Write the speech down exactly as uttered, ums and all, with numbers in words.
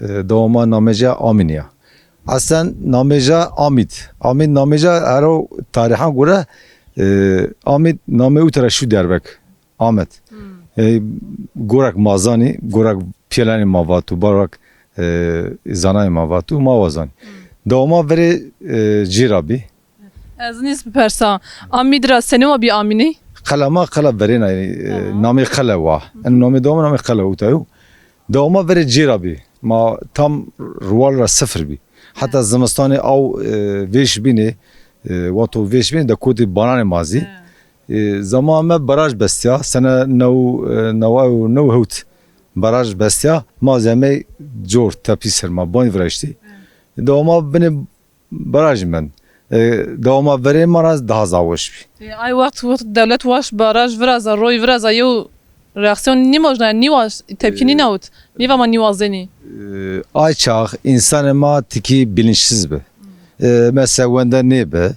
E, dewama namê ca Amînî ya. Esen namê ca Amîd. Amîd namê ca hero tarîxan gore, e, Amîd namê uta ra şû Diyarbek. Amed. E, gorak ma zanî, gorak pîyelanê ma vato, barak, e, zanayê ma vato, ma wa zanî. Dewama verê, e, cê ra bî. Ez nîz bipersa. Amîd ra senî wa bî Amînî? Qela ma qela verêna, e, namê qele wa. En namê dewama namê qele uta yo. Dewama verê cê ra bî. Ma tam ruwal ra sifir bî. Heta zimistanê aw, e, vêş bînê, e, wato vêş bînê de kotî bananê ma zî. E, zaman me baraj bestîya, sene new, e, newa û new hewt baraj bestîya. Ma zî hemey cor tepî ser ma banî viraştî. Dewama binê barajî mend. E, dewama verê ma ra daha zaf weş bî. E, ay wext, wext dewlet waşt baraj viraza, roy viraza, yew reaksiyon nîmojna, nîwaşt, tepkî nînawit. Nîva ma nîwazenî. E, ay çax însanê ma tikî bilinçsiz bi. E, mesela wende nêbi.